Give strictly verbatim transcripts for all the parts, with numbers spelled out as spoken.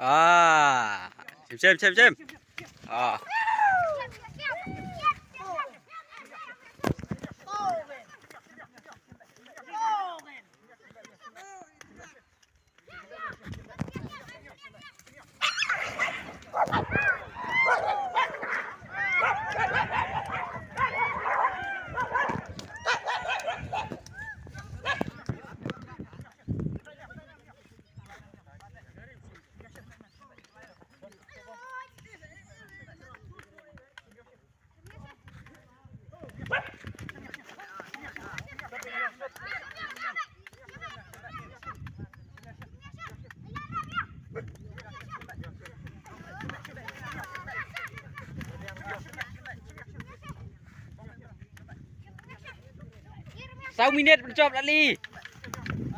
Ah. Shim, shim, shim, shim. Ah. Saw minit ban jop la li.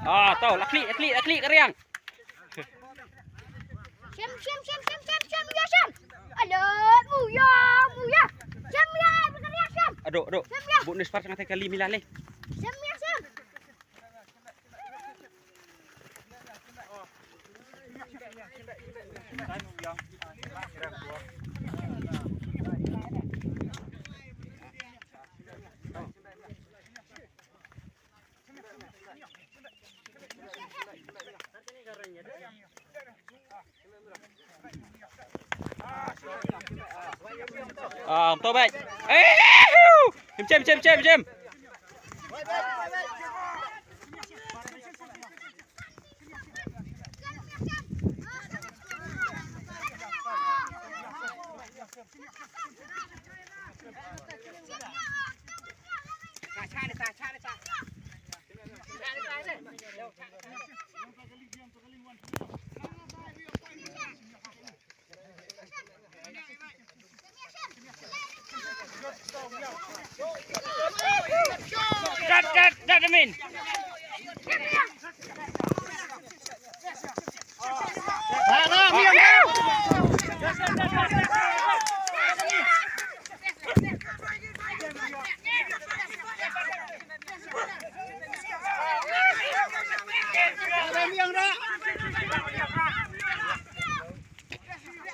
Ah, to, la khlieh, la khlieh, la khlieh ka riang. Shim, shim, shim, shim, shim, shim, ïa, shim. Alah, muya, muya. Shim, ïa, bukan ïa, shim. Aduh, aduh. Shim, ïa. Bu ni spar tengah kali mila leh. Shim, ïa, shim. Ah, to bek. Eh, hu! Jim, jim, jim, jim, jim. Dat, dat, dat, Amin.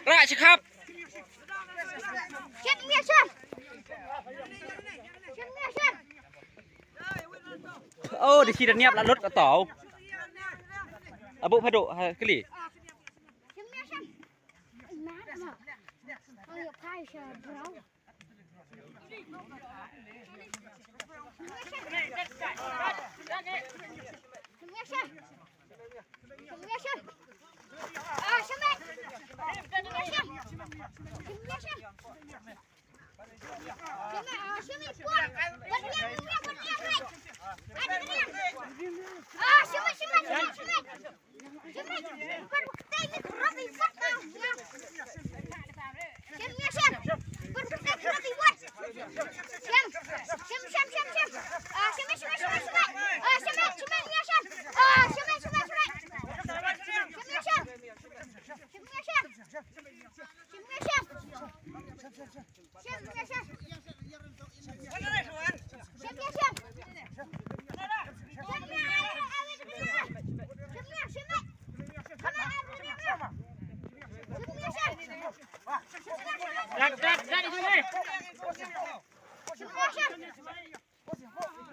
Rah shi khap. Oh, di sini niap la lut ka tau. Abu padu ha kali.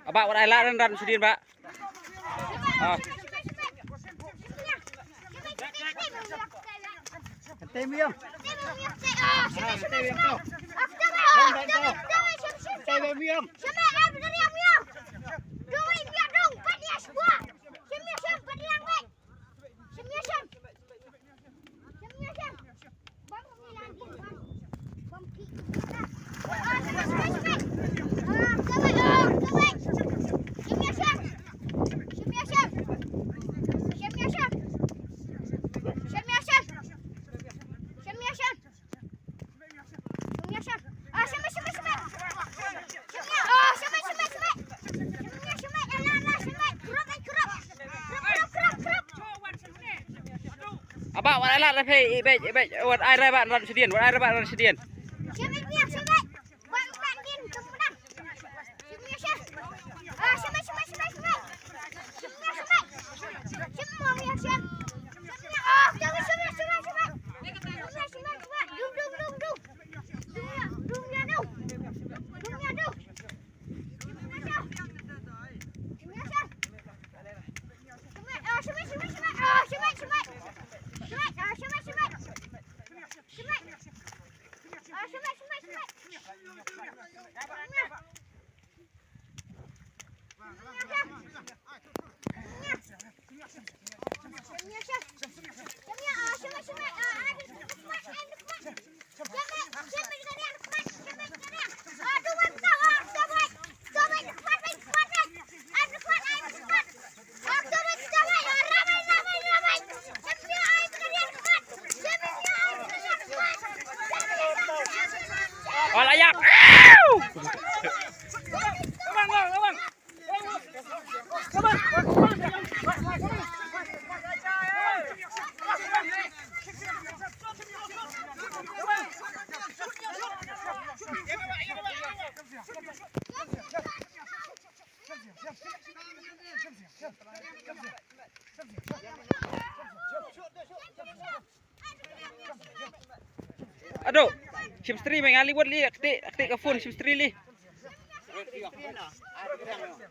Aba, wat ai lad ran ran sudin ba. Ah. Tem yang. Tem yang. Tem yang. Aba, wat ai lad, rai, i bej, i bej, wat ai rai ba ran sdien, wat ai rai ba ran sdien. Hola, ya. Ado, shim stri me nga li wat li, kti, kti ka phone shim stri li.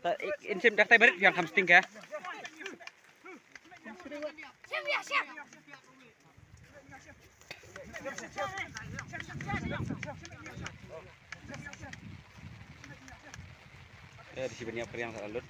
Ta, in shim dak tai barit yang kham sting ka. Ya, di sini banyak yang salut.